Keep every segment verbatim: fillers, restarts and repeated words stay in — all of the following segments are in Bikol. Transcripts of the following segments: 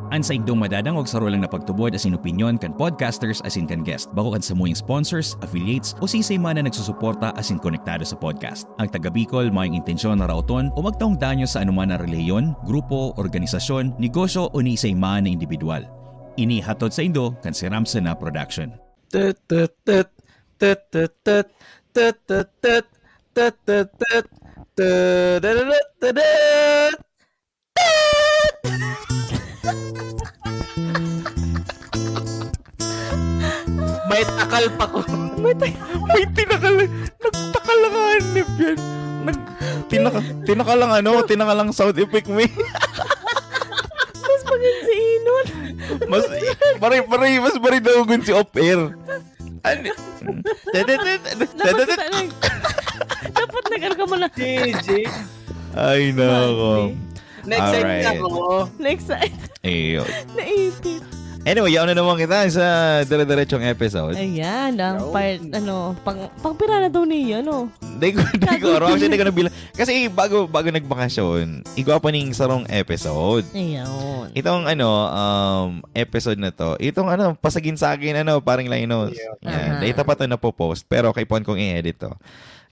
An saindong madadangog saro lang na pagtubod asin opinyon kan podcasters asin kan guest, bako kan samuyang sponsors, affiliates, o siisay man na nagsusuporta asin konektado sa podcast. Ang taga Bicol mayong intensyon na raoton o magtaong danyo sa anuman na relihiyon, grupo, organisasyon, negosyo o ni isay man na indibidwal. Ini hatod saindo kan Siram Sana Production. Tut, tut, tut. Tut, tut, tut. Tut, tut, tut. Tut, tut, tut. Tut, tut, tut. Tut. May takal pa ko. May ta- May tinakal. Nagtakal ang hanip yan. Nag, tinaka, tinakal ang ano, tinakal ang sound effect mo eh. Mas maging si Inot. Mas, pare, pare, mas pare daw gun si off air. Ano? Dapat na, dapat nag-ano ka muna. G G. Ay, nako. Mali. Na-excite Alright. ako. Na-excite. Ayun. Naipit. Anyway, yaon na naman kita sa dire-diretsong episode. Ayan, ang Yo. part, ano, pang, pang pira na daw niya, no? Di ko, di ko, Gago. Actually, di ko nabilang. Kasi bago, bago nagbakasyon, igwa pa ning sarong episode. Ayun. Itong, ano, um, episode na to, itong, ano, pasagin-sagin, ano, parang Linus. Yeah. Yan. Aha. Dahil tapat na napopost, pero kaipuhan kong i-edit to.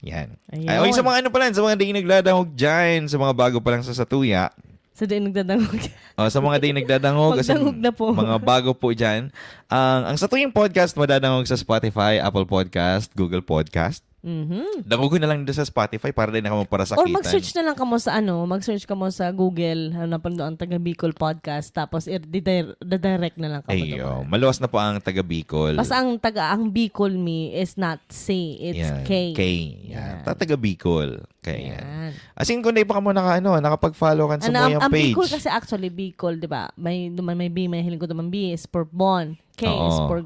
Yan. Ayun. Ay, okay, sa mga ano pala, sa mga di nagdadangog dyan, sa mga bago pa lang sa Satuya. Sa di nagdadangog. O, sa mga di nagdadangog, sa Magdangog na po. mga bago po dyan. Ang, ang Satuyang Podcast, madadangog sa Spotify, Apple Podcast, Google Podcast. Mhm. Dangogon na lang doon sa Spotify para din ako para sa Or kita. mag-search na lang kamo sa ano, mag-search kamo sa Google, ano na po ang Taga Bicol Podcast, tapos i-, di-, di-, direct na lang kamo Ayo, doon. Maluwas na po ang Taga Bicol. Basta ang taga, ang Bicol me is not C, it's Yan. K. K. Yan. Yan. Ta-, Taga Bicol. Kaya yan. Yan. As in, kung di pa kamo naka, ano, nakapag-follow kan sa Ano, ang, Moyang ang page. Bicol kasi actually Bicol, di ba? May, duman may B, may hiling ko duman B is for Bon. K is Oo. for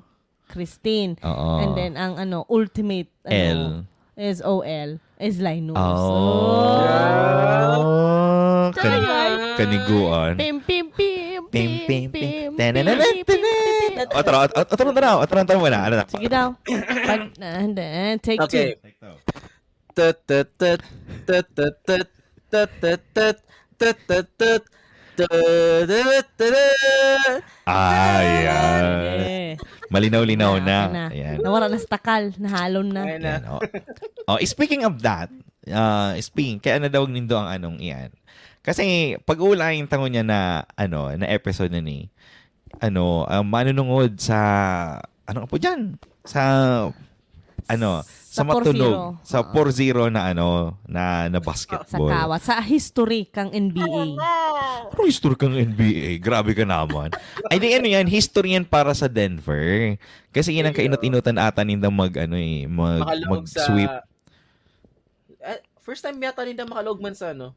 Christine. Oo. And then, ang ano, ultimate, ano, L. is O L, is Linus. Oh. Oh. Kan-, Ay, ay. kaniguan. Pim, pim, pim, Pim, pim, pim, pim. pim, Tanananan, pim, pim, tanan. pim. Otro, ot-, ot-, otro na daw. Otro na daw muna. Ano na? Sige daw. Pag, ah, hindi. Take Okay. two. Tut, tut, tut. Tut, tut, tut. Tut, tut, tut. Tut, tut, tut. Tut, tut, tut. Ah, yan. Eh. Malinaw-linaw Ayan, na. okay na. Ayan. Nawara na sa takal, nahalon na. Ayan na. Ayan, oh. Oh, speaking of that, ah, speaking, kaya nadawag nindo ang anong iyan. Kasi pag-uulayan tango niya na, ano, na episode na ni, ano, ah, manunungod sa, ano po dyan? Sa, ano, sa Sa matunog, four zero. sa Oo. four zero na, ano, na, na Sa basketball. kawa, sa history kang N B A. Ano history kang N B A? Grabe ka naman. Ay, di, ano yan? History yan para sa Denver. Kasi yan ang Ayun. kainot-inotan ata nindang mag, ano eh, mag, Makalaog sa mag-sweep. Ah, first time yata ninda makalaog man sa ano,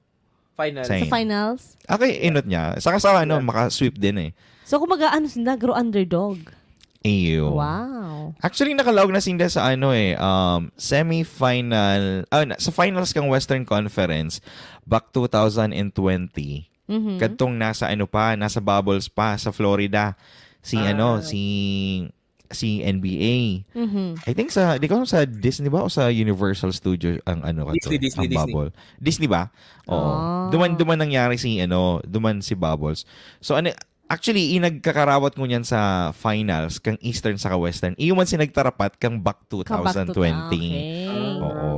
finals. Same. Sa finals? Okay, inot niya. Saka sa ano, Yeah. maka-sweep din eh. So, kumbaga, ano, sinda, garo underdog. Iyo. Wow. Actually, nakalaog na sinda sa ano eh, um, semifinal, ah, na, sa finals kang Western Conference, back two thousand twenty. Mhm. Kadtong nasa ano pa, nasa bubbles pa sa Florida. Si Ah. ano, si, si N B A. Mhm. I think sa, di ko alam sa Disney ba o sa Universal Studio ang ano ka to, Disney, Disney, ang Disney. bubble. Disney ba? Oo. Ah. Duman, duman nangyari si ano, duman si Bubbles. So ano, actually, yung nagkakarawat ngunyan sa finals, kang Eastern saka Western, iyo man si nagtarapat kang back Kang back two thousand twenty. two thousand, okay. Oo.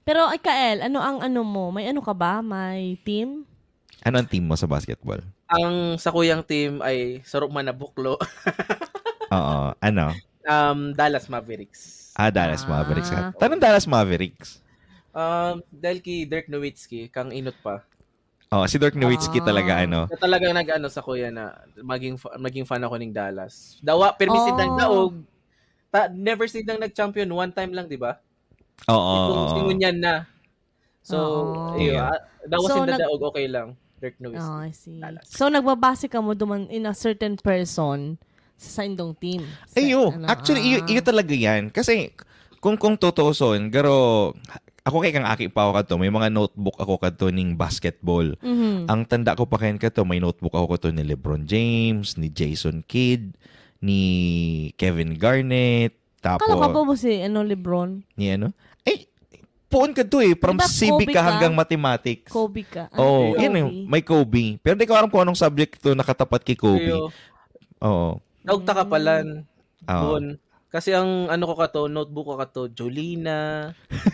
Pero, ay, Kael, ano ang ano mo? May ano ka ba? May team? Ano ang team mo sa basketball? Ang sa kuyang team ay sarong manabuklo. Oo. Ano? Um, Dallas Mavericks. Ah, Dallas Ah. Mavericks ka. Tanong Dallas Mavericks. Um, dahil kay Dirk Nowitzki, kang inot pa. Oh, si Dirk Nowitzki Ah. talaga, ano? Na talagang nag-ano sa kuya na maging fa-, maging fan ako ning Dallas. Dawa, permi Oh. sindang daog. Ta-, never sindang nag-champion, one time lang, di ba? Oo, Itong oo. si Ngunyan na. So, Oo. ayun, Ayun. ah, dawa So, sinda nag- daog, okay lang. Dirk Nowitzki. Oh, I see. Dallas. So, nagbabase ka mo duman in a certain person sa saindong team? Sa, Ayo, ano, actually, iyo, ah. iyo talaga yan. Kasi, kung, kung tutuuson, garo, ako kay kang aki pa ako kadto, may mga notebook ako kadto ning basketball. Mhm. Ang tanda ko pa kayan kadto, may notebook ako kadto ni LeBron James, ni Jason Kidd, ni Kevin Garnett, tapos Kala ka ba mo si, ano, LeBron? Ni ano? Eh, poon ka to eh, from Di ba, civic Kobe ka ka? hanggang mathematics. Kobe ka. Ah, Oo, Kobe. Yun eh. May Kobe. Pero di ko alam kung anong subject to nakatapat kay Kobe. Iyo. Oo. Daog ta kapalan. Oo. Bon. Kasi ang ano ko kato, notebook ko kato, Jolina,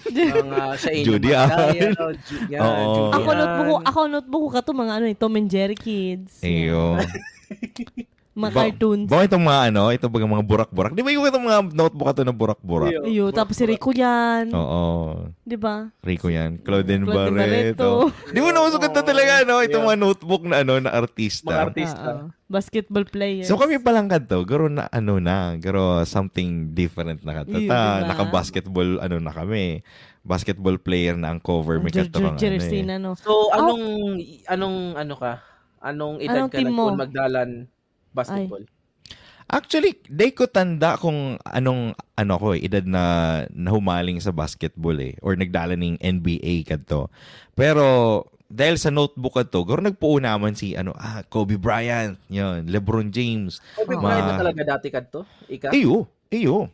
mga siya Judy Magdaya, Ann. no? Ju- yan, Oo. Judy Ako notebook ko, Ann. ako notebook ko kato mga ano, eh, Tom and Jerry Kids. Iyo. Mga Ba- cartoons. Ba itong mga ano, itong mga, mga burak-burak. Di ba yung itong mga notebook ato na burak-burak? Iyo. Iyo, tapos si Rico yan. Oo. Di ba? Rico yan. Claudine, Claudine Barreto. Barreto. Di mo nauso kanta talaga, no? Itong Yeah. mga notebook na ano, na artista. Mga artista. Oo. Basketball players. So kami palang kadto, garo na ano na, garo something different na kadto. Yun, Ta, diba? Naka-basketball ano na kami. Basketball player na ang cover mi Jer- kadto kang ano jersey eh. na, no? So, anong, anong ano ka? Anong edad Anong ka team mo? nagkuhan magdalan basketball? Actually, di ko tanda kung anong ano ko eh, edad na nahumaling sa basketball eh, or nagdala ning N B A kadto. Pero dahil sa notebook kadto, garo nagpuo naman si ano, ah, Kobe Bryant, yun, LeBron James. Kobe Ma- Bryant na talaga dati kadto? Ika? Iyo, iyo.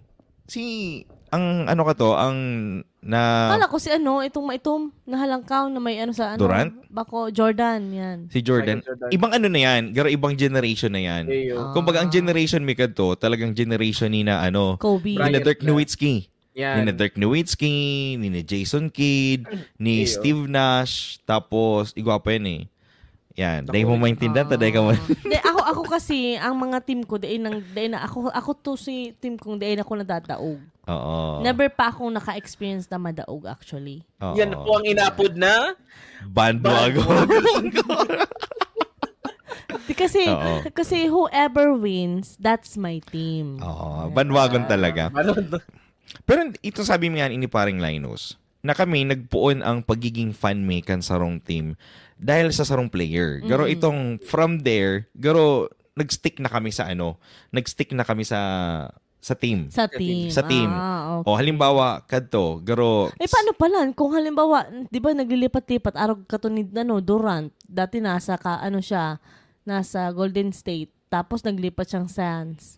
Si, ang ano ka to, ang na... Kala ko si ano, itong maitom, nahalangkaw na may ano sa ano. Durant? Bako, Jordan, yan. Si Jordan. Michael Jordan. Ibang ano na yan, garo ibang generation na yan. Iyo. Ah. Kumbaga, ang generation mi kadto, talagang generation ni na ano, Kobe. ni na Dirk Bryant na. Nowitzki. Yan. Ni na Dirk Nowitzki, ni na Jason Kidd, ni Iyo. Steve Nash, tapos, igwa pa yan eh. Yan, dahil mo Naku. maintindihan, ta dahil ka mo. Hindi, ako, ako kasi, ang mga team ko, dahil nang, dahil na, ako, ako to si team kong dahil ako nadadaog. Oo. Never pa akong naka-experience na madaog, actually. Oo. Yan po ang inapod na Bandwagon. Di kasi, Oo. kasi whoever wins, that's my team. Oo, bandwagon talaga. Ano to? Pero ito sabi mo yan, ini paring Linus, na kami nagpoon ang pagiging fan mi kan sarong team dahil sa sarong player. Garo Mm. itong from there, garo nag-stick na kami sa ano, nag-stick na kami sa sa team. Sa team. Sa team. Ah, okay. O halimbawa, kadto, garo Eh, paano pala? Kung halimbawa, di ba naglilipat-lipat, arog ka to ni ano, Durant, dati nasa, ka, ano siya, nasa Golden State, tapos naglipat siyang Suns.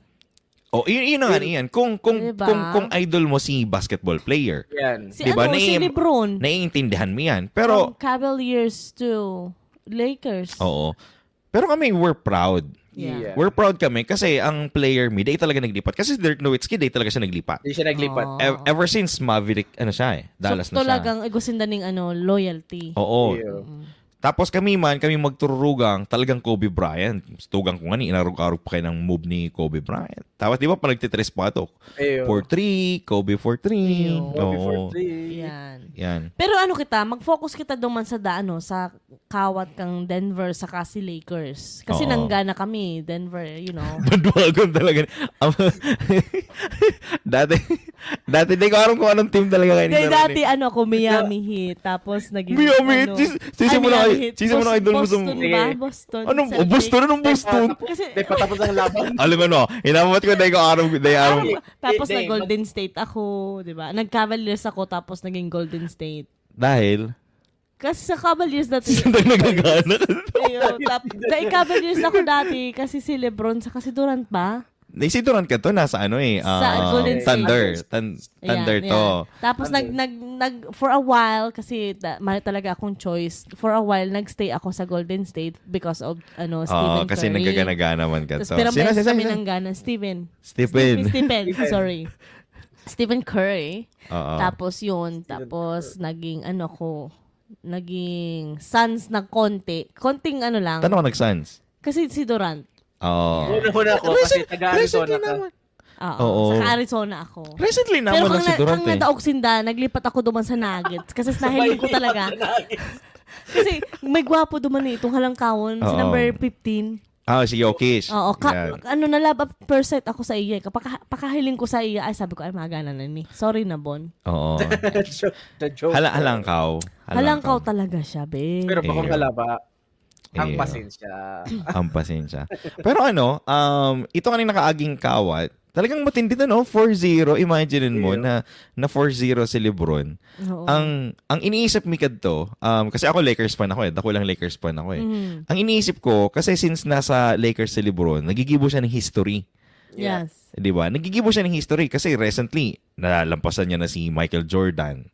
O, yun, yun na nga, Ian. Kung, kung, Diba? kung, kung idol mo si basketball player, Yan. Si Di ba, ano, si nai- LeBron. naiintindihan mo yan. Pero, From Cavaliers to Lakers. oo. Pero kami, we're proud. Yeah. Yeah. We're proud kami kasi ang player mi, dahil talaga naglipat. Kasi si Dirk Nowitzki, dahil talaga siya naglipat. Hindi siya naglipat. Oo. Ev- ever since Maverick, ano siya eh, Dallas So, na siya. talagang gusto na ning ano, loyalty. Oo. Iyo. Tapos kami man, kami magtururugang, talagang Kobe Bryant. Tugang ko nga ni, inarog-arog pa kayo ng move ni Kobe Bryant. Tapos di ba, pag nagtitres pa ito, Iyo. four three, Kobe four three. Iyo. Kobe Oo. four three. Yan. Yan. Pero ano kita, mag-focus kita duman sa da, ano, sa kawat kang Denver saka si Lakers. Kasi Oo. nanggana kami, Denver, you know. Bandwagon talaga. Ang- dati, dati, di ko alam kung anong team talaga kayo. Hindi, naglalaro dati eh. Ano ako, Miami Heat. Tapos naging Miami Heat? ano, Sis-, sisi ay, mo na Miami kay-, Heat. sisi mo na Bos-, idol mo sa Boston Sige. ba? Boston. Anong, oh, Celtics. Boston? Anong Boston? Kasi, Hindi, patapos ang laban. Alam mo, no? Inaabot ko dahil ko araw, dahil araw. Tapos Hindi, na hindi. Golden State ako, di ba? Nag-Cavaliers ako, tapos naging Golden State. Dahil? Kasi sa Cavaliers dati. Saan tayo nagagana? Ayun, tap, dahil Cavaliers ako dati kasi si LeBron sa kasi Durant ba? Eh, si Durant ka to, nasa ano eh, Sa ah, Golden State. Thunder. Tan- Ayan, Thunder ayan. to. Tapos nag, nag, nag, for a while, kasi da, mali talaga akong choice, for a while, nag-stay ako sa Golden State because of, ano, Stephen Oo, kasi Curry. nagagana-gana man ka Tapos, to. pero Sino, meron sino, kami sino? Nanggana, Steven. Stephen. Stephen, sorry. Stephen Curry. Oo. Tapos yun, tapos naging ano ko, naging Suns na konti. Konting ano lang. Tanong ko nag-Suns? Kasi si Durant. Oo. Una-una ako kasi taga Arizona ka. Oo, Oo. Sa Arizona ako. Recently Pero naman kung, lang si na, Durant kung eh. nadaog sinda, naglipat ako duman sa Nuggets. Kasi nahiling ko talaga. Kasi may gwapo duman eh, itong halangkawon, si Oo. number fifteen. Ah, si Jokic. Oo, ka, Yan. Ano na love at first sight ako sa iya. Kapaka, pakahiling ko sa iya, ay sabi ko, ay magana na ni. Sorry na, Bon. Oo. The joke. Hala, halangkaw. Halangkaw talaga siya, babe. Pero baka Iyo. kalaba. Ang Iyo. pasensya. Ang pasensya. Pero ano, um, ito nga yung nakaaging kawat, talagang matindi to, no? Four zero, imagine mo Iyo. na, na four zero si LeBron. Oo. Ang ang iniisip mi kadto, um, kasi ako Lakers fan ako eh, dakulang Lakers fan ako eh. Mhm. Ang iniisip ko, kasi since nasa Lakers si LeBron, nagigibo siya ng history. Yes. Di ba? Nagigibo siya ng history kasi recently, nalalampasan niya na si Michael Jordan.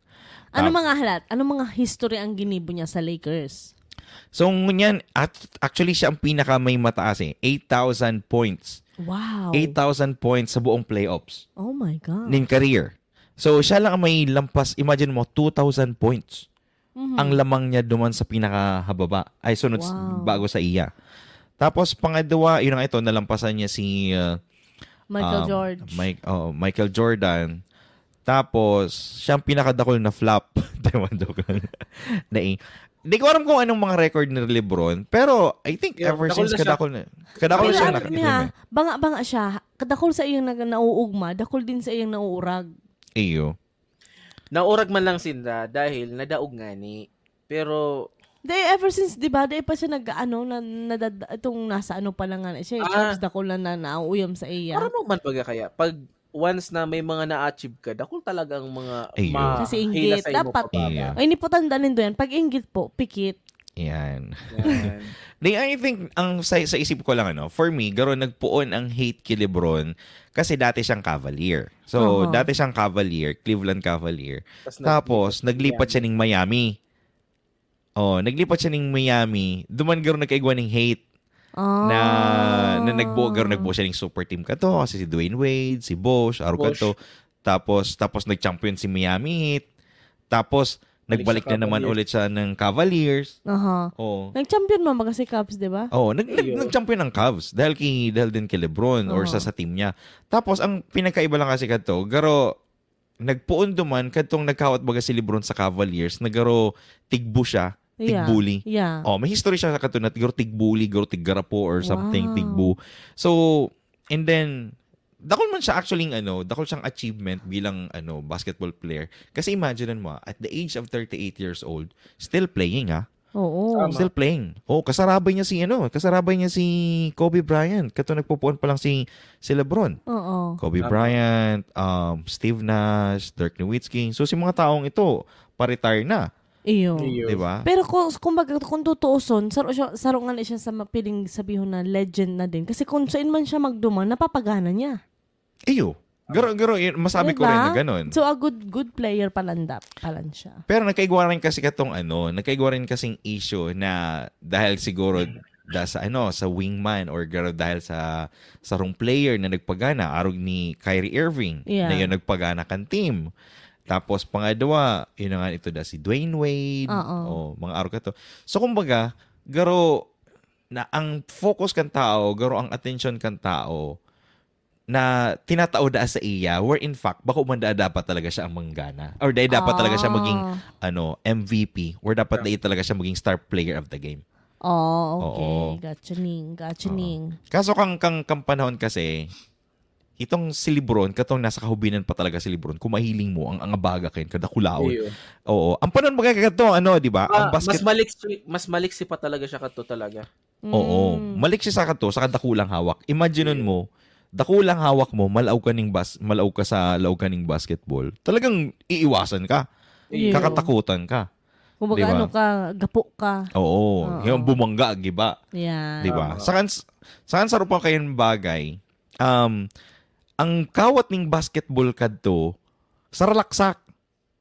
Ano Tap- mga halat? Ano mga history ang ginibo niya sa Lakers? So, ngunyan, at, actually, siya ang pinaka may mataas eh. Eight thousand points. Wow. Eight thousand points sa buong playoffs Oh my God. nin career. So, siya lang ang may lampas. Imagine mo, two thousand points. Mhm. Ang lamang niya duman sa pinakahababa. Ay, sunod s- Wow. bago sa iya. Tapos, pangadwa, yun nga ito, nalampasan niya si uh, Michael um, George. Mike, oh, Michael Jordan. Tapos, siya ang pinakadakol na flop. Taiwan, joke lang. Nai- Di ko alam kung anong mga record ni LeBron, pero I think Yeah, ever dakol since na siya. kadakol na. Kadakol na siya Kailangan na. niya, banga-banga siya. Kadakol sa iyang nag- nauugma, dakol din sa iyang nauurag. Iyo. Naurag man lang sinda dahil nadaog nga ni. Pero Di, ever since, di ba, di pa siya nag-ano, na, nadad, itong nasa ano pa lang nga na siya, Ah. tapos dakol na, na nauuyam sa iya. Para mo man baga kaya, pag once na may mga na-achieve ka, dakol talaga ang mga Ayun. ma- Kasi hila inggit, sa imo dapat. pagkaka- Iya. Ay, hindi po tanda nindo yan. Pag inggit po, pikit. Yan. Yan. Di, I think, ang sa, sa isip ko lang, ano, for me, garo nagpuon ang hate kay LeBron kasi dati siyang Cavalier. So, Aha. dati siyang Cavalier, Cleveland Cavalier. Tas nag- Tapos, naglipat siya ning Miami. Oh, naglipat siya ning Miami. Duman garo nagkaigwa ning hate Ah. na, na nagbuo, garo nagbuo siya ning super team kato. Kasi si Dwyane Wade, si Bosh, aro Bosh. kato. Tapos, tapos nag-champion si Miami Heat. Tapos, Balik nagbalik sa na naman Cavaliers. ulit siya ng Cavaliers. Aha. Oh. Nag-champion man baga si Cavs, di ba? Oh, nag, nag, Iyo. nag-champion ang Cavs dahil kay dahil din kay LeBron or Oo. sa sa team niya. Tapos ang pinagkaiba lang kasi kadto, garo nagpuon duman kadtong nagkawat baga si LeBron sa Cavaliers, nagaro tigbo siya, Yeah. tigbuli. Yeah. Oh, may history siya sa kadto na garo tigbuli, garo tiggarapo or something, Wow. tigbo. So, and then dakol man siya actually, ano, dakol siyang achievement bilang, ano, basketball player. Kasi imagine mo, ah, at the age of thirty-eight years old, still playing, ah. Oo. Tama. Still playing. Oh, kasarabay niya si, ano, kasarabay niya si Kobe Bryant. Kato nagpupuan pa lang si, si LeBron. Oo. Kobe Tama. Bryant, um, Steve Nash, Dirk Nowitzki. So, si mga taong ito, pa-retire na. Iyo. Iyo. Di ba? Pero kung, kumbaga, kung tutuuson, saro, siya, saro nga na siya sa mapiling sabihon na legend na din. Kasi kung saan man siya magduman, napapagana niya. Iyo. Garo, garo, eh, masabi ko rin na Diba? ganun. So, a good good player palan, dap, palan siya. Pero nagkaigwa rin kasi katong ano, nagkaigwa rin kasing issue na dahil siguro da sa ano, sa wingman or garo dahil sa sarong player na nagpagana, arog ni Kyrie Irving, Yeah. na yun nagpagana kan team. Tapos pangadwa, yun na nga ito da si Dwyane Wade, Oo. o mga arog ka to. So kumbaga, garo na ang focus kan tao, garo ang attention kan tao na tinatao da sa iya, where in fact, bako man da dapat talaga siya ang manggana. Or dahil dapat talaga siya maging Ah. ano, M V P, or dapat dahil talaga siya maging star player of the game. Oh, okay. Oo. Gachuning, gachuning. Kaso kang, kang, kang panahon kasi, itong si LeBron, katong nasa kahubinan pa talaga si LeBron, kung mahiling mo, ang, ang abaga kayo, kadakulaon. Iyo. Oo. Ang panahon mga kato, ano, di ba? Ang Ah, mas basket... maliksi, mas maliksi pa talaga siya kato talaga. Oo. Mm. Maliksi sa kato, sa kadakulang hawak. Imagine mo, dakulang hawak mo, malaog ka ning bas, malaog ka sa laog ka ning basketball. Talagang iiwasan ka. Iyo. Kakatakutan ka. Kumbaga, Di ba? ano ka, gapo ka. Oo. Oo. Yung bumangga, di ba? Yeah. Di ba? Tama. Sakan, sakan sa rupang kayong bagay, um, ang kawat ning basketball kadto, sa ralaksak.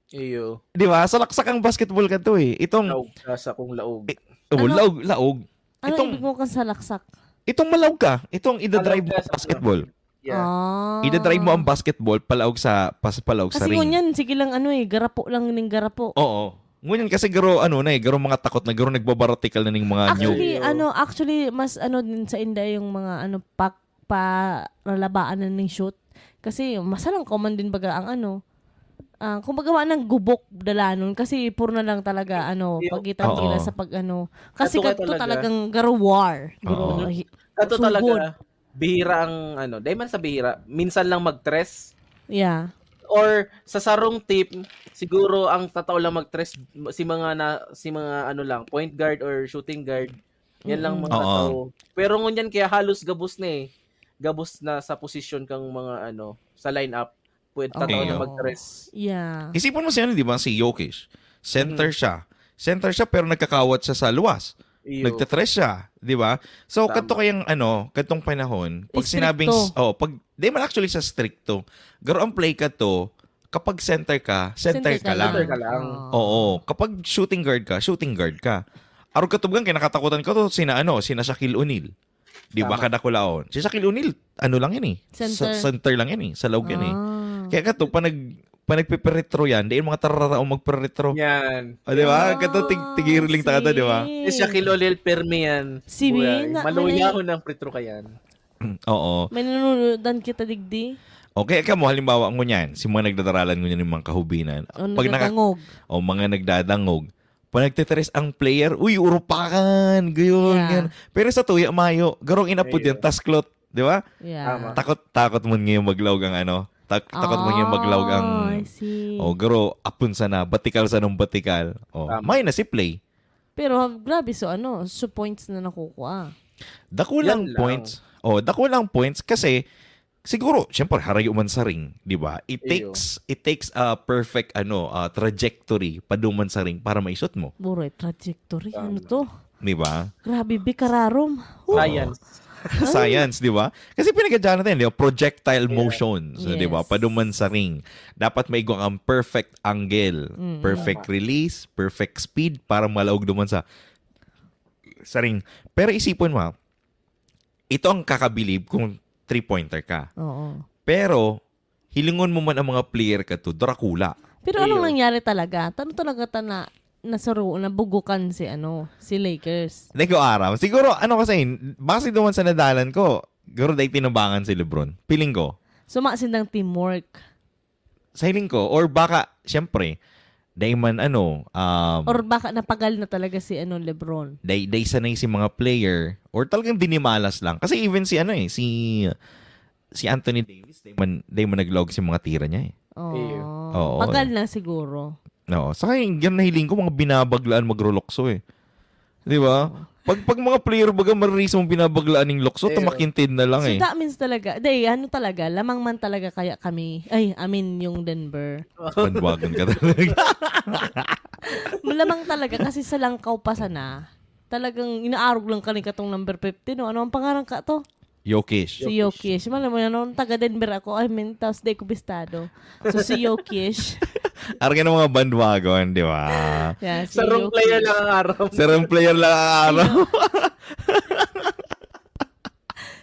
Iyo. Di ba? Sa laksak ang basketball kadto eh. Itong, Laog ka sa kung laog. oh, Ano? laog, laog. Ano Itong, ibig mo kan sa laksak? itong malaog ka. Itong idadrive mo Malaog ka ang sa basketball. Yeah. Ah. Idadrive mo ang basketball palaog sa, pas, palaog sa Kasi ring. ngunyan, sige lang ano eh, garapo lang ning garapo. Oo. Ngunyan kasi garo, ano na eh, garo mga takot na garo nagbabaratikal na ning mga new. Actually, Iyo. ano, actually, mas ano din sa inda yung mga ano, pak, paralabaan na ning shoot. Kasi masalang common din baga ang ano, ah, kung magawa ng gubok dalanon kasi puro na lang talaga ano Iyo. pagitan Oo. nila sa pag ano kasi Ato ka kadto talaga. talagang garo war. Garo Oo. hi- Ato sugod. Talaga, bihira ang ano, dahil man sa bihira, minsan lang mag-tres. Yeah. Or sa sarong team, siguro ang tatao lang mag-tres, si mga na, si mga ano lang, point guard or shooting guard. Yan lang mga Oo. tao. Pero ngunyan kaya halos gabos na eh. Gabos na sa posisyon kang mga ano, sa lineup. Pwede tatao Okay. lang mag-tres. Yeah. Isipon mo si ano, di ba? Si Jokic. Center siya. Center siya pero nagkakawat siya sa luwas. Iyo. Nagtatres siya, di ba? So, Tama. kadto kayang ano, kadtong panahon, pag Istrikto. sinabing, oh, pag, di man actually sa stricto. Garo ang play kadto, kapag center ka, center, Center ka, ka lang. Center ka lang. Oo. Oo. Kapag shooting guard ka, shooting guard ka. Arog ka tubgan, kinakatakutan ka to, sina ano, sina Shaquille O'Neal. Di ba, Tama. kadakulaon. Si Shaquille O'Neal, ano lang yan eh. Center. Sa, center lang yan eh. Sa laog yan eh. Ah. Kaya ka to, pa nag, pa nagpipiretro yan, dahil mga tararao magpiretro. Yan. O, di ba? Ah, Kato, tig, tigiring ta ka to, di ba? Sige. Si Shaquille O'Neal, permi yan. Si Buhay. Mina, Maluyaw may- ng fritro ka yan. Oo. May nanonood kitadigdi. Okay, kamo, halimbawa ngunyan, si mga nagdadaralan ngunyan yung mga kahubinan. O Pag naka- nagdadangog. o mga nagdadangog, pag nagtiteres ang player, uy, urupakan, gayon, Yeah. yan. Pero sa tuya, mayo, garong inapod Ayun. yan, tasklot, di ba? Yeah. Tama. Takot, takot mo ngayon maglaog ang ano, tak, takot mo ngayon maglaog ang, Ah, I see. O, garo, apon sana, batikal sana ng batikal. O, Tama. may na si play. Pero grabe, so ano, so points na nakukuha. Dakulang Yan lang. points. O, dakulang points kasi, siguro, syempre, harayo man sa ring, di ba? It Iyo. takes, it takes a perfect, ano, ah, trajectory paduman sa ring para maisot mo. Buray, trajectory. Ano Tama. to? Di ba? Grabe, bikararom. Science. Science, di ba? Kasi pinag-adyahan natin, di ba? Projectile Yes. motions, di ba? Yes. Paduman sa ring. Dapat maigwa ang perfect angle, Mm. perfect Tama. release, perfect speed para malaog duman sa, sa ring. Pero isipon mo, ha, ito ang kakabilib kung three-pointer ka. Oo. Pero, hilingon mo man ang mga player ka to, Dracula. Pero anong Iyo. nangyari talaga? Tano talaga ta na nasaro, nabugukan si ano, si Lakers? Hindi ko aram. Siguro, ano kasi, base duman sa nadalan ko, siguro dahil tinubangan si LeBron. Feeling ko. Suma sindang teamwork. Sa hiling ko. Or baka, syempre, dahil man ano, um, Or baka napagal na talaga si ano, LeBron. dahil, dahil sanay si mga player, or talagang dinimalas lang. Kasi even si ano eh, si si Anthony Davis, dahil man, dahil man naglaog si mga tira niya eh. Oh. Iyo. Oo, Pagal eh. na siguro. Oo. Saka yung, yung nahiling ko, mga binabaglaan magrolokso eh. Di ba? Pag, pag mga player, baga, mariris mong binabaglaan ng lokso, Eh, tumakintid na lang So eh. that means talaga, day, ano talaga, lamang man talaga kaya kami, ay, I mean, yung Denver. Bandwagon ka talaga. Malamang talaga kasi sa langkaw pa sana, talagang inaarog lang kani katong number fifteen, no? Ano ang pangalan ka to? Jokic. Si Jokic. Malam mo yan, taga Denver ako. I mean, tapos di ko bistado. So, si Jokic. Arga ng mga bandwagon, di ba? Yeah, si Sarong Jokic. Player lang ang aram. Sarong player lang ang araw.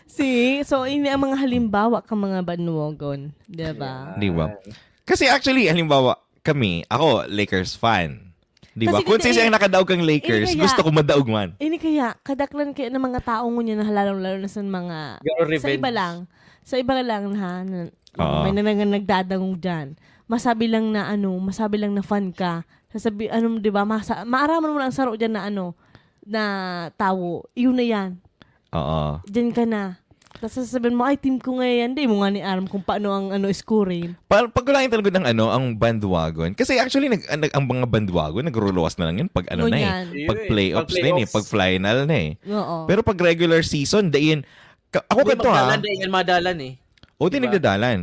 Si, so, ini ang mga halimbawa ka mga bandwagon. Di ba? Di ba? Kasi actually, halimbawa, kami, ako, Lakers fan. Di ba? Kasi Kung kasi sino eh, ang nakadaog kang Lakers, Eh, kaya- gusto ko madaog man. Ini kaya, kadaklan kaya ng mga tao ngunyan na lalong-lalo na sa mga, Garo sa revenge. iba lang, sa iba lang ha, na, Oo. may nanang nagdadangog dyan. Masabi lang na ano, masabi lang na fan ka. Sasabi, ano, di ba, masa, maaraman mo na ang saro dyan na ano, na tawo. Yun na yan. Oo. Diyan ka na. Tapos sasabihin mo, "Ay, team ko ngayon." Di mo nga ni aram kung paano ang ano, scoring. Pa, pagkulangin talaga ng ano, ang bandwagon. Kasi actually, nag, nag, ang mga bandwagon, nagruluwas na lang yun pag ano na eh. Ngunyan. Yun Pag eh, playoffs pag na yun eh. playoffs. Pag final na eh. Oo. Pero pag regular season, dayin, ka, ako Hindi ganito ha. magdalan, dayin madalan eh. O, di Diba? nagdadalan.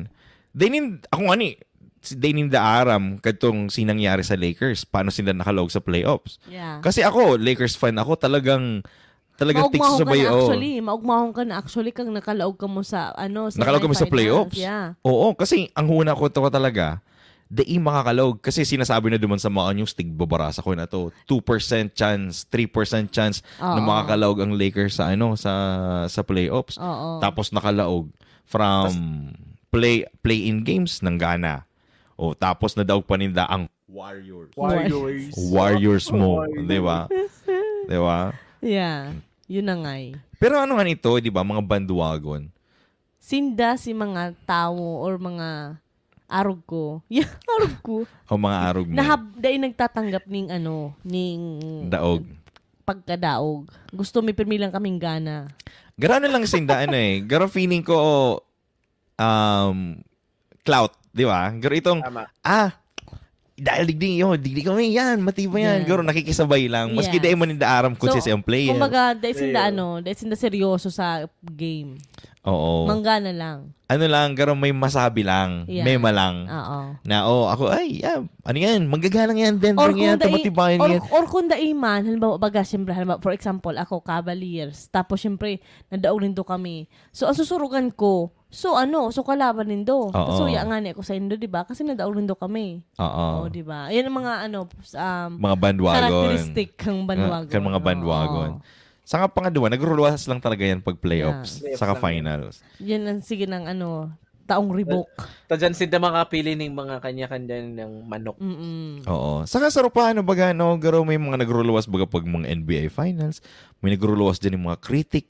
Dayin, ako nga ni, dayin da aram kadtong sinangyari sa Lakers, paano sila nakalaog sa playoffs. Yeah. Kasi ako, Lakers fan ako, talagang, talagang Maugmahon ka tigsusubay, na oh. actually. Maugmahon ka na actually kang nakalaog ka mo sa, ano, sa Nakalaog kami sa finals. Playoffs. Yeah. Oo, kasi ang huna ko to talaga, dai makakalaog. Kasi sinasabi na duman sa mga news, tigbabarasa ko na to. two percent chance, three percent chance na Oo. makakalaog ang Lakers sa ano, sa sa playoffs. Oo. Tapos nakalaog from play play-in games, nanggana. O tapos nadaog pa ninda ang Warriors. Warriors. Warriors mo, Warriors. di ba? Di ba? Yeah. Yun na nga eh. Pero ano nga nito, di ba, mga bandwagon, Sinda si mga tawo or mga arog ko. Yeah, arog ko. o mga arog mo, Nahab, dai nagtatanggap ning ano, ning daog. pagkadaog. Gusto mi pirmi lang kaming gana. Garo na lang sinda, ano eh. Garo feeling ko, um, clout, di ba? Garo itong, Tama. ah, dahil digdi yun, digdi kami yan, matibay yan. Yeah. Garo nakikisabay lang. Maski Yes. dai man ninda aram kung So, sino ang player. Kumbaga, dai sinda Ayun. ano, dai sinda seryoso sa game. Oo. Manggana lang. Ano lang, garo may masabi lang. Yeah. Mema lang. Oo. Na, oh, ako, ay, yeah, ano yan? Manggagana yan, Denver Or kung yan, dai, tumatibayan or, yan. or kung dai man, halimbawa, baga, siyempre, halimbawa, for example, ako, Cavaliers, tapos, siyempre, nadaog nindo kami. So, ang susurugan ko, So ano, so kalaban nindo. Oo. So ya nga ni ako sa indo, di ba? Kasi nadaog nindo kami. Oo. Oh, di ba? Yan ang mga ano, um, Mga bandwagon. characteristic ng bandwagon. Kan mga bandwagon. Oo. Sa nga pangadwa, nagruluwas lang talaga yan pag playoffs. Playoffs Saka lang. Finals. Yan ang sige ng ano, taong ribok. Ta dyan sila makapili ng mga kanya-kanya ng manok. Mm-mm. Oo. Saka sa Rupa, ano baga, no, garo may mga nagruluwas baga pag mga N B A Finals, may nagruluwas din yung mga critic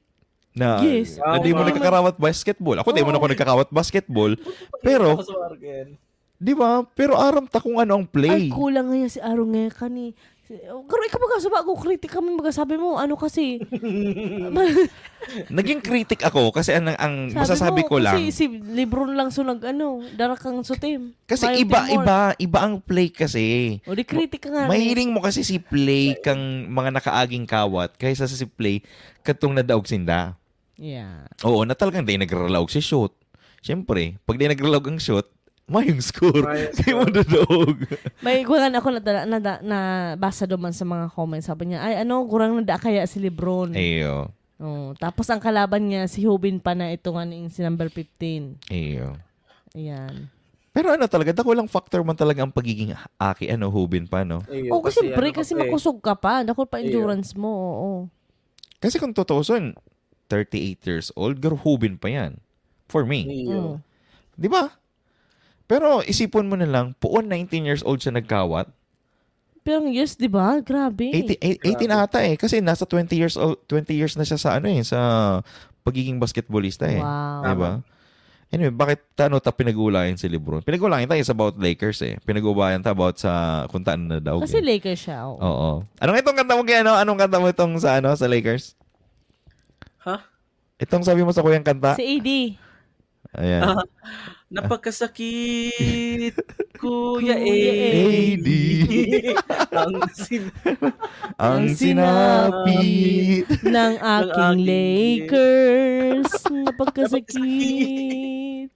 na, Yes. na di mo Tama. nakakarawat basketball. Ako, di mo Oo. ako nagkakawat basketball. Pero, Ako sa Wargen. di ba? Pero aram ta kung ano ang play. Ay, kulang ngayon si Aro ngayon kani. Pero ikaw magkasuba ako, critic kami, magkasabi mo, ano kasi? Naging critic ako kasi ang, ang Sabi masasabi mo, ko lang, Kasi si Lebron lang so nag, ano, darakang so team. kasi Mighty iba, Morph. iba, iba ang play kasi. O di critic ka nga. Mahiling mo kasi si play kang mga nakaaging kawat kaysa sa si play katong nadaog sinda. Yeah. Oo, na talagang di nagralaog si shoot. Siyempre, pag di nagralaog ang shoot, mayong score. Mayong Kaya mo dadaog. May kuwan ako na, na, na, nabasa duman sa mga comments. Sabi niya, ay ano, gurang nada kaya si Lebron. Iyo. Oh, tapos ang kalaban niya, si Hubin pa na ito nga ning si number fifteen. Iyo. Ayan. Pero ano talaga, dakulang factor man talaga ang pagiging aki, ano, Hubin pa, no? Ayun, Oh, kasi siyempre, ano ka kasi pa eh. makusog ka pa. Dakul pa endurance mo, oo. Kasi kung tutuusin, thirty-eight years old, garo Hubin pa yan. For me. Iyo. Mm. Di ba? Pero isipon mo na lang, puon nineteen years old siya nagkawat. Pero ang years, di ba? Grabe. eighteen, eight- eighteen ata eh. Kasi nasa twenty years old, twenty years na siya sa ano eh, sa pagiging basketballista eh. Wow. Di ba? Anyway, bakit tano ta pinag-uulayan si Lebron? Pinag-uulayan tayo is about Lakers eh. Pinag-uulayan ta about sa kung taan na daw. Kasi Lakers siya. Oo. Oo. Anong itong kanta mo kaya, ano? Anong kanta mo itong sa ano, sa Lakers? Ha? Itong sabi mo sa kuyang kanta? Si A D. Ayan. Napakasakit, Kuya Kuya A. A D. Ang sin- Ang sinapit. Ng aking aking Lakers. Napagkasakit.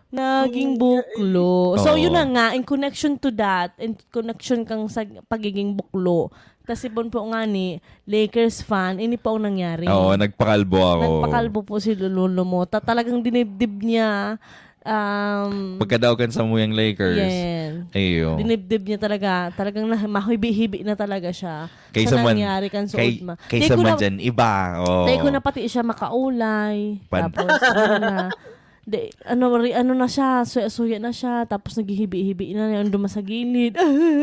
Naging buklo. So, Oo. Yun na nga, in connection to that, in connection kang sa pagiging buklo, kasi bon po nga ni Lakers fan, ini po ang nangyari. Oo, nagpakalbo ako. Nagpakalbo po si Lolo mo. Ta talagang dinibdib niya. Um, Pagkadaw kan samuyang Lakers. Yan. Iyo. Dinibdib niya talaga. Talagang na, mahibi-hibi na talaga siya. Kaysa sa man- nangyari kan suod kay- ma. kaysa Di ko man na- dyan, iba. Oh. Tayo ko na pati siya makaulay. Pan- Tapos, ano na, di, ano, ri- ano na siya, suya-suya na siya. Tapos, naghihibi-hibi na yung duman sa gilid.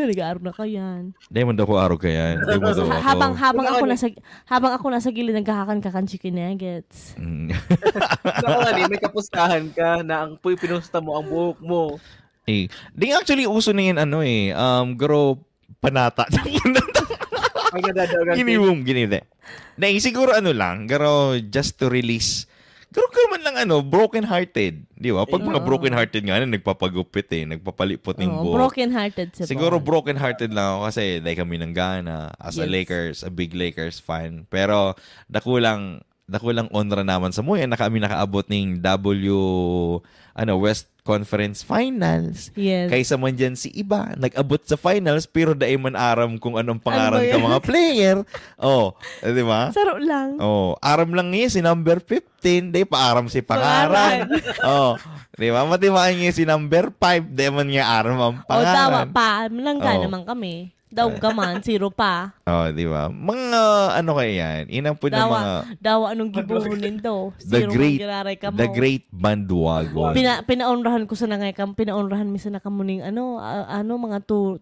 Nag-aaro na kayan. Di mo daw ko araw ka yan. Di mo daw ako. Habang, habang Wala ako ka nasa, habang ako nasa gilid, nagkakakan-kakan chicken nuggets. Mm. Ako nga, di, may kapustahan ka na ang puy pinusta mo ang buhok mo. Eh, di actually uso na yan ano eh. Um, garo panata. Ang nadadagan Giniwong, ginide. Na, eh, siguro ano lang, garo just to release. Garo ka man lang ano, broken hearted. Di ba? Pag mga Oo. broken hearted nga na, nagpapagupit eh, nagpapalipot ng Oo, buhok. broken hearted si Siguro Paul. Broken hearted lang ako kasi dahil kami nanggana as a Yes. Lakers, a big Lakers fan. Pero dakulang dakulang onra naman sa muya na kami nakaabot ning W ano West Conference Finals. Yes. Kaysa man dyan si iba, nag-abot sa finals pero dai man aram kung anong pangaran Ano ba ka yan? mga player. Oh, eh, di ba? Saro lang. Oh, aram lang niya si number fifteen, di pa aram si pangaran. Oh, di ba? Matimaan niya si number five, di man niya aram ang O dawa pangaran. pa, nangga Oh. naman kami. Daw ka man, zero pa. Oh, di ba? Mga ano kaya yan? Inang po ng mga Dawa, dawa anong gibohon nindo? The Zero great, man giraray ka mo. the great bandwagon. Pina, pinaonrahan ko sa nangay kam, pinaonrahan mi sa nakamuning ano, ah, ano, mga two,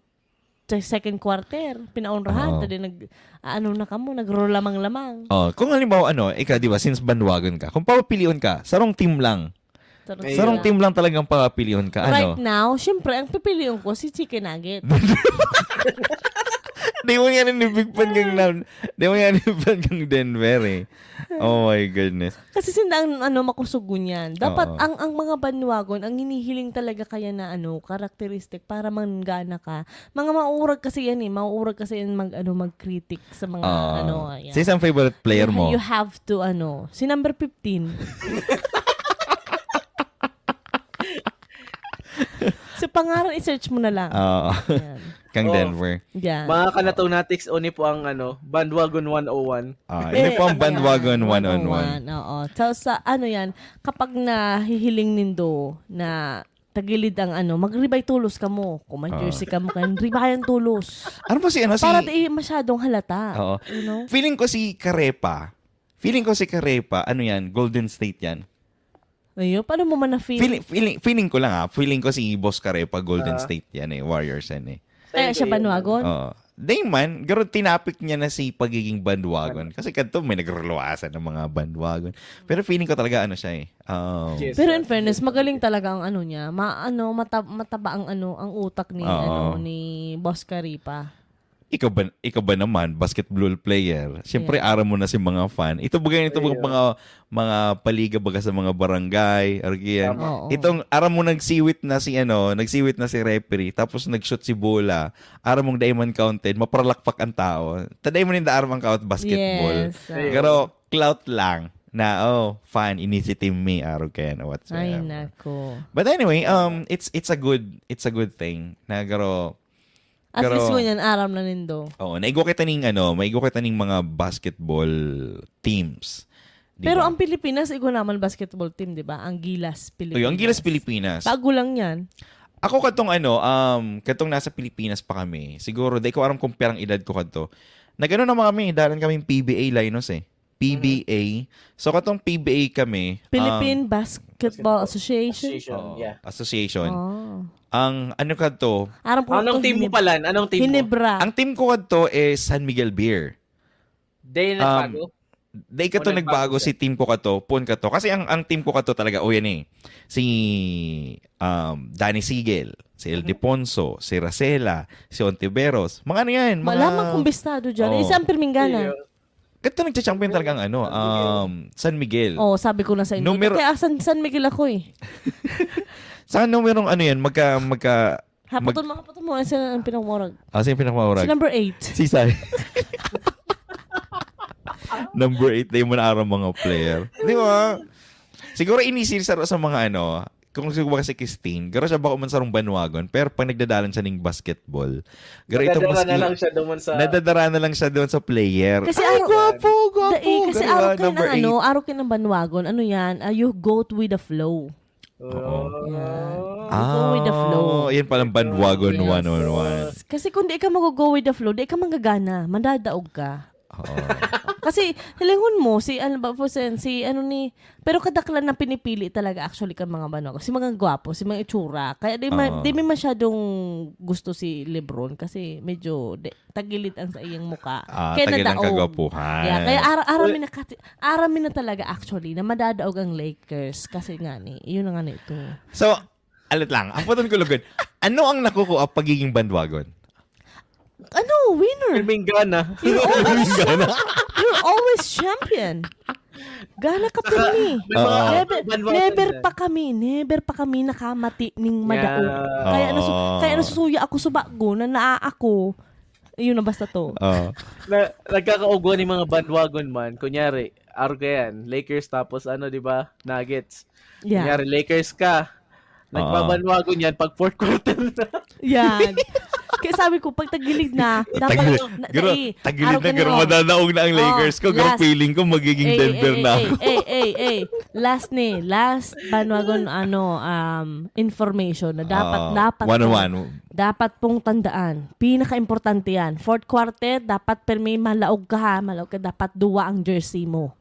sa second quarter, pinaonrahan, Oo. tadi nag, ano na kamo, nagrolamang-lamang. Oh, kung halimbawa ano, ikaw di ba, since bandwagon ka, kung papapilion ka, sarong team lang. Sarong Ayun. Sarong team lang talagang papapilion ka, Right ano? Now, syempre, ang pipiliin ko si Chicken Nugget. Di mo nga rin big fan kang Nam- Di mo nga rin big fan kang Denver eh. Oh my goodness. Kasi sinda ang ano, makusog ngunyan. Dapat Oo. ang ang mga bandwagon, ang hinihiling talaga kaya na ano, characteristic para manggana ka. Mga mauurag kasi yan eh. Mauurag kasi yan mag, ano, mag-critic sa mga Oo. ano. Yan. Sino ang favorite player You- mo? You have to, ano, si number fifteen. Si Pangaran, i-search mo na lang. Oo. Yan. Kang Oh. Denver. Yan. Mga kanatonatics, uni po ang ano, bandwagon one oh one. Ah, yun po ang bandwagon one on one. Oo. So, sa ano yan, kapag nahihiling nindo na tagilid ang ano, mag-ribay tulos kamo. Kung may Ah. jersey kamo, kan ribayan tulos. Ano ba si ano si Para di masyadong halata. Oo. You know? Feeling ko si Carepa. Feeling ko si Carepa, ano yan, Golden State yan. Ayun, paano mo man na-feel? Feeling, feeling, feeling ko lang ah, feeling ko si Boss Carepa Golden Ah. State yan eh, Warriors yan eh. Kaya siya bandwagon? Oo. Dahil man, garo tinapik niya na si pagiging bandwagon. Kasi kadto may nagreluwasan ng mga bandwagon. Pero feeling ko talaga ano siya eh. Um, Yes. Pero in fairness, magaling talaga ang ano niya. Ma ano, mata- mataba ang ano, ang utak ni Oo. ano ni Boss Carepa. Ikaw ba, ikaw ba naman, basketball player? Siyempre, Yeah. aram mo na si mga fan. Ito ba ganyan, ito ba Ayun. mga, mga paliga baga sa mga barangay, or ganyan? Tama. Oo. Itong aram mo nagsiwit na si ano, nagsiwit na si referee, tapos nag-shoot si bola, aram mong dai man counted, maparalakpak ang tao. Taday mo ninda aram ang count basketball. Yes. ah. Ayun. Pero clout lang na, oh, fan, inisi-team me, arog kaya na Ay, whatsoever. nako. But anyway, um, it's it's a good it's a good thing na garo At Pero- least ngunyan, aram na nindo. Oo, naigwa kita ning ano, maigwa kita ning mga basketball teams. Di Pero ba? Ang Pilipinas, igwa naman basketball team, di ba? Ang Gilas Pilipinas. Uy, ang Gilas Pilipinas. Bago lang yan. Ako katong ano, um, katong nasa Pilipinas pa kami, siguro, di ko aram kung pirang edad ko kadto. Nagano naman kami, dalan kaming P B A, Linus eh. P B A. So katong P B A kami, um, Philippine Basketball Association. Association, oo, yeah. association. Oh. Ang ano kadto, Aram ko Anong to, team mo Hinib- pala? Anong team mo? Hinebra. Ang team ko kadto is San Miguel Beer. Day Um, nagbago? Dahil kato O, nagbago nagbago si team ko kato, pon kato. Kasi ang, ang team ko kato talaga, o yan eh, si um, Danny Sigel, si Ildefonso, si Racela, si Ontiveros. Mga ano yan? Mga... Malamang kung bistado dyan. Oo. Eh, San Permingana. Ayun. Kato nagcha-champion talagang ano, um, San Miguel. Oh, sabi ko na sa inyo. Numero- Kaya San, San Miguel ako eh. Sa numerong ano yan, magka, magka, Hapaton mo, hapaton mo. Sino ang pinakamurag? ah, sino yung pinakamaurag? Si number eight. Si Sai. Number eight na yung mga arang mga player. Di ba? Siguro inisir sa, sa mga ano, kung siguro si Christine, garo siya bako man sarong bandwagon, pero pag nagdadalan siya ning basketball, garo itong Nadadara na maski- lang siya doon sa... nadadara na lang siya doon sa player. Kasi Ay, araw- gwapo, gwapo. Dai, kasi Garo, araw kayo number ng ano, eight. Araw kayo ng bandwagon. Ano yan? Ah, you go with the flow. Oh. Yan. Ah, Go with the flow. Yan palang bandwagon Yes. one on one. Kasi kung di ka mag-go with the flow, di ka manggagana, mandadaog ka. Oo. Kasi, hilingon mo, si ano ba po, sen, si ano ni, pero kadaklan na pinipili talaga actually ka mga banwagon. Si mga gwapo, si mga itsura. Kaya di, ma, Oo. di may masyadong gusto si Lebron kasi medyo de, tagilid ang sa iyang muka. Ah, Kaya tagilid ang nadaog. kagwapuhan. Yeah, kaya ara, arami na, kati- arami na talaga actually na madadaog ang Lakers kasi nga ni, yun na nga na ito. So, alit lang. Ang putong kulugon. Ano ang nakukuha pagiging bandwagon? Ano, winner? Pirming gana. You're always, you're always champion. Gana ka pirmi. May mga Oo. Never, bandwagon never dyan. pa kami, never pa kami nakamati ning madaog. Yeah. Kaya, nasu- Oo. kaya nasusuya ako sa bago na naa ako. Yun na basta to. Oo. Na, nagkakaugwa ni mga bandwagon man. Kunyari, arog yan, Lakers tapos ano, di ba? Nuggets. Yeah. Kunyari, Lakers ka. Nagbabandwagon yan pag fourth quarter na. Yan. Kaya sabi ko, pag tagilid na, dapat, Tagilid. na, Garo, dai, tagilid araw na, garo, ganun. Madadaog na ang Lakers Oh, ko. Garo, last. feeling ko magiging Eh, Denver eh, na eh, ako. Eh, eh, eh. Last ni, last bandwagon, ano, um, information na dapat, Oo. dapat One on pong, one. dapat pong tandaan. Pinaka-importante yan. Fourth quarter, dapat permi malaog ka ha. Malaog ka, dapat duwa ang jersey mo.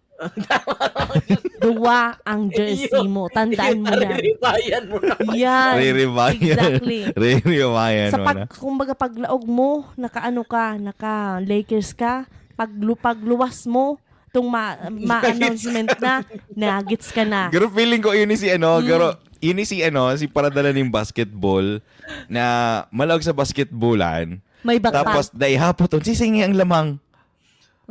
Duwa ang jersey mo. Tandaan mo yan. Riribayan mo na. Yan. Riribayan. Exactly. Riribayan Sa mo pag, na. Kumbaga, pag laog mo, naka ano ka, naka Lakers ka, pag, lu- pagluwas mo, itong ma, ma-announcement na, Nuggets ka na. Garo, feeling ko yun si ano, Hmm. garo, yun si ano, si paradala ning basketball na malaog sa basketballan. May backpack. Tapos, dai hapot, si Singi ang lamang.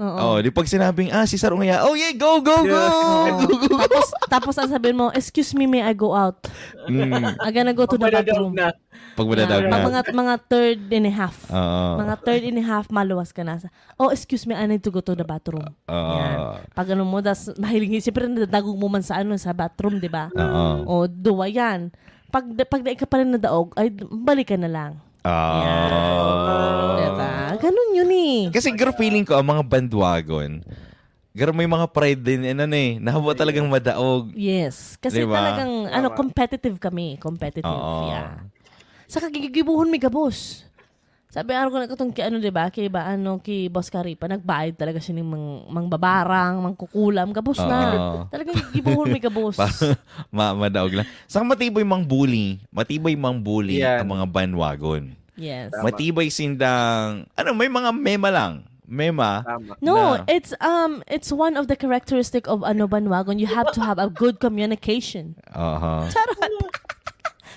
Oo. Oh, di pag sinabing, ah, si Sarong Aya, oh yeah, go, go, go! Yeah. Go, go, go! Tapos, tapos ang sabihin mo, "Excuse me, may I go out? Mm, I gonna go to the Pag madadaog bathroom." na. pag madadaog Pag na. mga, mga third and a half. Oo. Mga third and a half, maluwas ka na. Sa, "Oh, excuse me, I need to go to the bathroom." Oo. Yan. Pag ano mo, das, mahiling, siyempre nadadagog mo man sa ano, sa bathroom, di ba? Oo. O, duwa yan. pag, pag dai ka pa rin nadaog, ay, balik ka na lang. Ah. Diba? Ganun yun eh. Kasi garo feeling ko, ang mga bandwagon, garo may mga pride din, ano na eh, nahabo talagang madaog. Yes. Kasi Diba? talagang, ano, competitive kami. Competitive, Oo. yeah. Sa kagigibuhon may gabos. Sabi, araw ko na katong ki, ano, diba? Kay ba, ano, kay Boss Karipa, nagbayad talaga siya ng mang, mangbabarang, mangkukulam, gabos na. Oo. Talagang gibuhon may gabos. Ma, madaog lang. Sa matibay mang bully, matibay mang bully Yan. ang mga bandwagon. Yes. Tama. Matibay sindang, ano, may mga mema lang. Mema. Tama. No, na- it's um it's one of the characteristic of ano bandwagon. You have to have a good communication. Aha. Charot.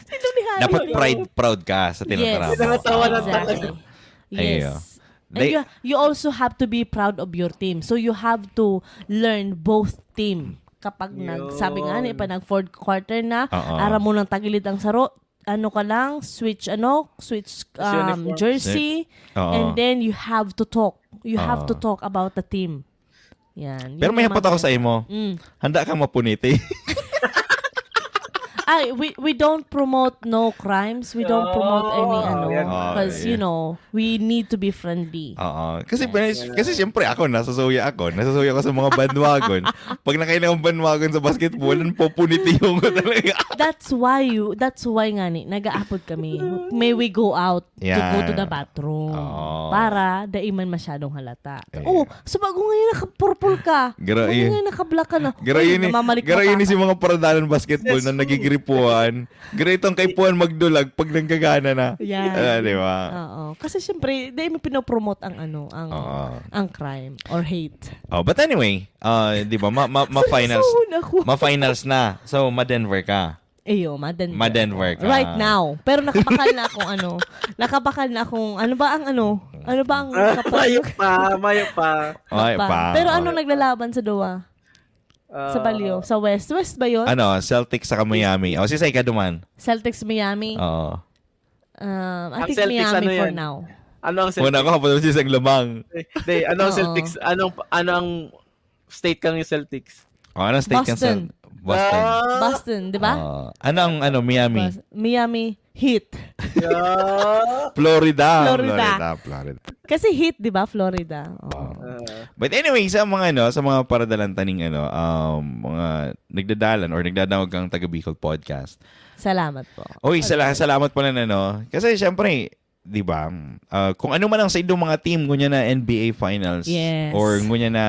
Sino ni Harry? Dapat pride, proud ka sa tinatara Yes. mo. Tinatawa ng Exactly. Ayun. Yes. And They- you, you also have to be proud of your team. So you have to learn both team. Kapag nag, sabi nga ni, pa nag fourth quarter na, Oo. aram mo nang tagilid ang saro, ano ka lang, switch ano, switch um, uniform. jersey, Oo. and then you have to talk. You have to Oo. talk about the team. Yan. Pero Yun may yung hapot ako mga- sa imo. Mm. Handa ka mapuniti. Ay, we we don't promote no crimes. We don't promote any Oh, ano. yan. Ah, Because, yeah. you know, we need to be friendly. Oo. Kasi, kasi, kasi siyempre ako, nasasuya ako. Nasasuya ako sa mga bandwagon. Pag nakain akong bandwagon sa basketball, ang pupuniti yung ko talaga. That's why you, that's why nga ni, nag-aapod kami. May we go out to go to the Yan. bathroom. Oo. Para dai man masyadong halata. Yeah. Oh, so bago ngayon naka-purple ka. Gra-, Bago eh. ngayon naka-black ka na. Gra Ay, yun, eh, namamalik gra pa yun ka. Si mga paradalan basketball na nagigipuan. Gra itong kaipuan magdulag pag nangkagana na. Yan. Ah, di ba? Oo. Kasi siyempre, dai mo pinopromote ang ano, ang Oo. ang crime or hate. Oh, but anyway, uh, di ba, ma, ma, ma finals, Seryosohon ako. ma finals na. So, ma-Denver ka. Iyo, ma-Denver. Ma-Denver ka. Right now. Pero nakabakal na akong ano. Nakabakal na akong, ano ba ang ano? Ano ba ang Mayo pa, mayo pa. Okay pa? pa. Pero Oh. Anong naglalaban sa Doha? Ah, Sa Balyo? Sa West? West ba yun? Ano, Celtics sa Miami. O, si Sai ka duman. Celtics Miami? Oo. Um, I Ang think Celtics, Miami ano for yan? Now. Ano ang Una Celtics? ko, kapag si Isang Lumang. Hindi, ano ang Oo. Celtics? Anong, ano ang state kang yung Celtics? O, anong state kang Boston. Cel-, Boston. Ah, Boston, di ba? Oo. Ano ang, ano, Miami? Bos-, Miami Heat. yeah. Florida. Florida. Florida, Florida. Kasi Heat, di ba? Florida. Oo. Ah, But anyway, sa mga, ano, sa mga paradalan taning, ano, um, mga nagdadalan or nagdadangog kang taga Bicol Podcast. Salamat po. Oy, sala- salamat pala na, no? Kasi, syempre, di ba, ah, kung ano man ang sa inyong mga team, ngunya na N B A Finals, Yes. or ngunya na,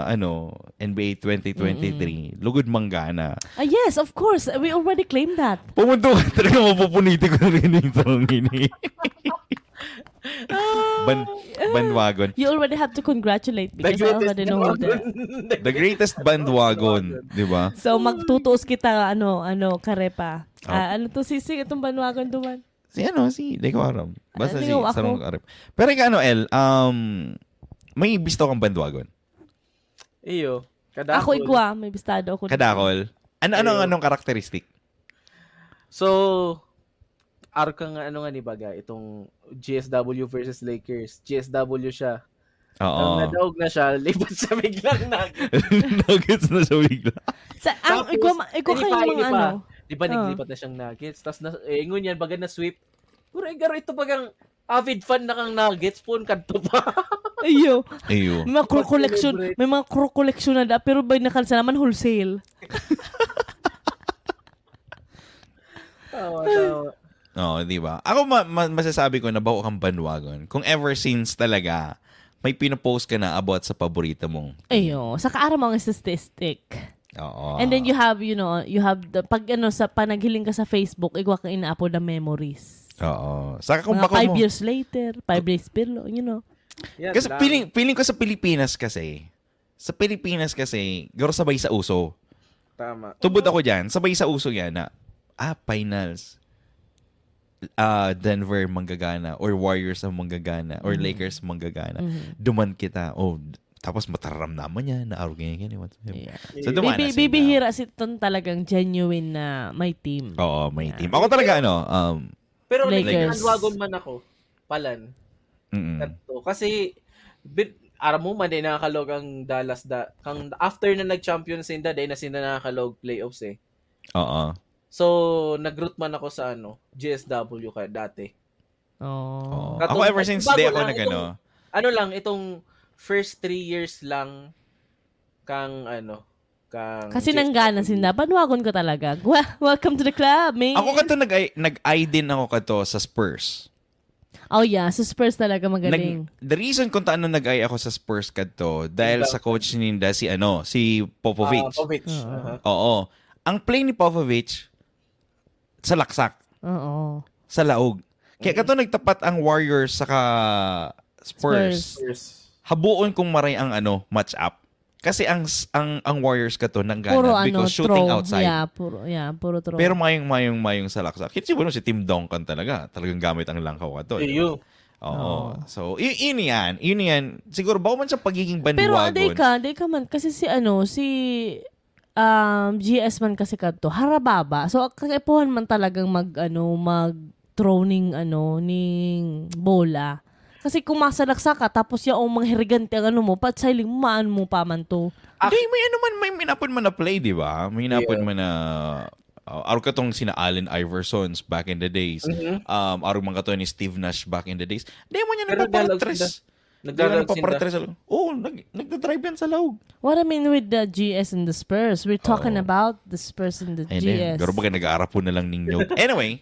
ano, N B A twenty twenty-three, lugod manggana. Ah, yes, of course. We already claimed that. Pumunto ka talaga, mapupuniti ko na rin yung tanong ini. Ban- bandwagon. You already have to congratulate because I already know who the, The greatest bandwagon, di ba? So, magtutuos kita, ano, ano, karepa. Oh. Ah, ano to, sisig itong bandwagon duman? Si ano, si, di ko aram. Basta Ah, si ligaw ako. Sarong Karep. Pero ikaw, ano, El, um, may bisto kang bandwagon? Iyo. Ako, Kadakol. Igwa, may bistado ako. Kadakol? Ano, ano, Iyo. Anong karakteristik? So, arka nga, ano nga ni baga, itong G S W versus Lakers. G S W siya. Nung Oo. nadaog na siya, lipat siya biglang Nuggets. Nuggets na siya bigla. Sa, ang, Tapos, igwa, ma- igwa hindi kayo pa, mga hindi pa. ano. Di ba, Ah. naglipat na siyang Nuggets? Tapos, na, eh, ngunyan, baga na-sweep. Pero, eh, garo, ito bagang avid fan na kang Nuggets, phone kadto pa. Iyo. Iyo. May mga crew collection, Mag-celebrate. May mga crew collection na da, pero ba nakalsa naman wholesale? Tawa, tawa. Oo, di ba? Ako, ma- ma- masasabi ko na bako kang bandwagon. Kung ever since talaga, may pinopost ka na about sa paborito mong. Ayo, sa kaaram mo ang statistic. Oo. And then you have, you know, you have the, pag ano, sa panaghiling ka sa Facebook, igwa kang inaapod na memories. Oo. Saka kung Mga bako five mo, years later, five years below, you know. Yan kasi lang. feeling, feeling ko sa Pilipinas kasi, sa Pilipinas kasi, garo sabay sa uso. Tama. Tubod ako dyan, sabay sa uso yan na, ah, finals. Ah, Denver manggagana, or Warriors ang manggagana, or Lakers manggagana. Duman kita, oh, tapos mataram naman yan, na arog yan, yan, whatsoever. Yeah. So, duman Bibi- na sila. Bibihira si Ton talagang genuine na may team. Oo, may team. Ako talaga, ano, um, Pero Lakers. nagkakandwagon man ako. Palan. Mm-mm. Kadto. Kasi, bit, aram mo man, di nakakalog ang Dallas. Da, kang, after na nag-champion sinda, di na sinda nakakalog playoffs eh. Oo. So, nag-root man ako sa ano, G S W ka dati. Oh. Ako ever since, di ako nag-ano. Ano lang, itong first three years lang kang ano, kang Kasi nanggana sinda. Bandwagon ko talaga. Welcome to the club, man. Ako kato, nag-eye, nag-eye din ako kato sa Spurs. Oh yeah, sa Spurs talaga magaling. Nag, the reason kung taano nag-eye ako sa Spurs kadto, dahil sa coach ninda si ano, si Popovich. Uh, Popovich. Uh-huh. Oo. Ang play ni Popovich, sa laksak. Oo. Sa laog. Kaya kato nagtapat ang Warriors saka Spurs. Spurs. Habuon kung maray ang ano, match up. Kasi ang ang ang Warriors kato nang gana because ano, shooting throw. outside. Yeah, puro yeah, puro throw. Pero mayong mayong mayong sa laksak. Kasi siguro si Tim Duncan talaga, talagang gamit ang langkaw kato. Iyo. Oo. Oh. So, y- yun yan. Yun yan. Siguro, bako man siya pagiging bandwagon. Pero, aday ka, aday ka man. Kasi si ano, si um, G S man kasi kadto, harababa. So, kaipuhan man talagang mag, ano, mag throw ning, ano, ning bola. Kasi kung masalaksak ka, tapos yaong mga hirigante ang ano mo, pat sailing maan mo pa man to. Hindi, may ano man, may minapon man na play, di ba? May minapon man na uh, arog katong sina Allen Iversons back in the days. Mm-hmm. Um, arog man kato ni Steve Nash back in the days. Di mo niya nagpapatres. Nagdadalog sila. Oo, nag, nagdadrive yan sa laog. What I mean with the G S and the Spurs, we're talking oh. about the Spurs and the Ayun G S. Pero baga nag-aarapon na lang ninyo. Anyway.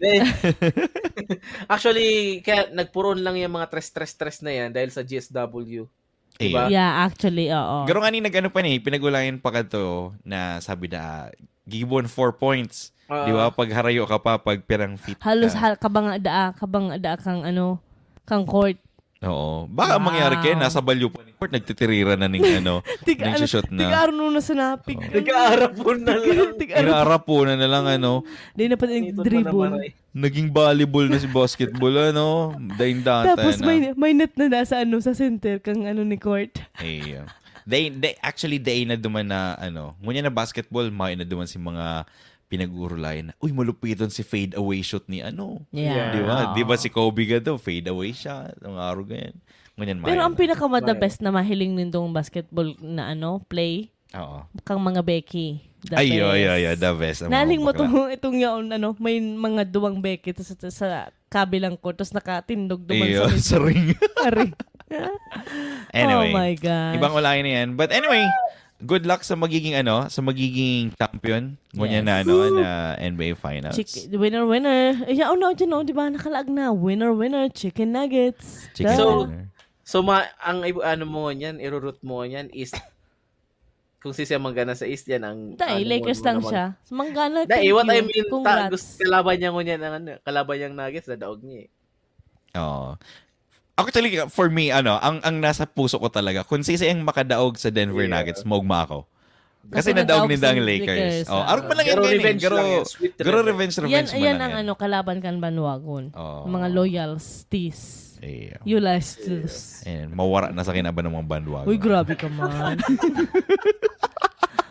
Actually, kaya nagpuron lang yung mga tres-tres-tres na yan dahil sa G S W. Diba? Yeah, actually, oo. Garo nga ni nag-ano pa ni, pinag-ulayan pa ka to na sabi na, gigibo four points. Uh, Di ba? Pag harayo ka pa, pag pirang feet Halos ka. Hal, kabang daa, kabang daa kang ano, kang court. Oo. Baka wow. mangyari kayo, nasa balyo pa ni court, nagtitirira na ning ano, ning ano, shoot na. Tiga-arno na sa napig. Oh. Tiga-arapon na lang. Tiga-arapon na lang, ano. Di na pa dribble. Naging volleyball na si basketball, ano? Daing data Tapos na. may, may net na nasa ano, sa center kang ano ni court. Iya. They, they, actually, they na duman na, ano, ngunyan na basketball, may na duman si mga pinag-uurulayan na, uy, malupiton si fade away shoot ni ano. Yeah. Di ba? Di ba si Kobe ka daw, fade away shot, ang arog yan. Ngunyan, Pero ang pinaka the best na mahiling nindong basketball na ano, play, Oo. Kang mga Becky. The Ay, best. Yo, yo, yo, the best. Naling mo itong, itong yaon, ano, may mga duwang Becky to sa, sa kabilang ko, tapos nakatindog duman iyo, sa, sa ring. Sa ring. Anyway, oh my gosh. Ibang ulayan na yan. But anyway, good luck sa magiging ano, sa magiging champion. Ngunyan yes. na ano, na N B A Finals. Chick, winner, winner. Eh, oh no, dyan, oh, di ba? Nakalaag na. Winner, winner, chicken nuggets. Chicken so, winner. So, ma, ang ano mo niyan, irurut mo niyan is kung si siya manggana sa East yan ang Dai, ano, Lakers lang siya. Manggana, Dai, what I mean, ta, gusto, kalaban niya ngunyan ang ano, kalaban niyang Nuggets, dadaog niya eh. Oo. Actually, for me, ano, ang ang nasa puso ko talaga, kung sisi ang makadaog sa Denver yeah. Nuggets, maugma ako. Kasi nadaog ninda ang Lakers. Lakers. Oh, arog man lang yan. Pero revenge lang yan. Sweet revenge. Revenge, revenge yan, yan ang ano, kalaban kan bandwagon. Oh. Mga loyalties. Yeah. You lost. Yeah. And mawara na sa kinaban ng mga bandwagon. Uy, grabe ka man.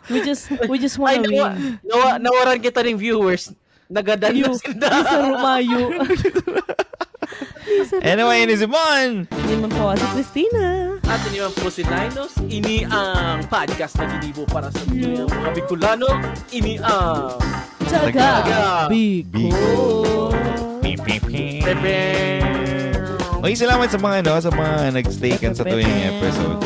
we just, we just wanna Ay, win. Nawa, nawa, nawaran kita ng viewers. Nagadan na sila. Sa Rumayo. Anyway, ini si Mon. Ini man po si Christina. At ini man po si Dinos. Ini ang podcast na ginibo para sa mga Bicolano. Ini ang Taga Bicol. Oy, salamat sa mga ano, sa mga nag-stay kan sa tuwing episode.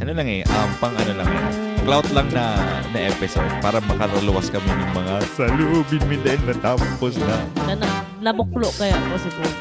Ano lang eh, um, pang ano lang eh. Clout lang na na episode para makaraluwas kami ng mga salubin mi din natapos na. Na, na, nabuklo kaya po si Bob.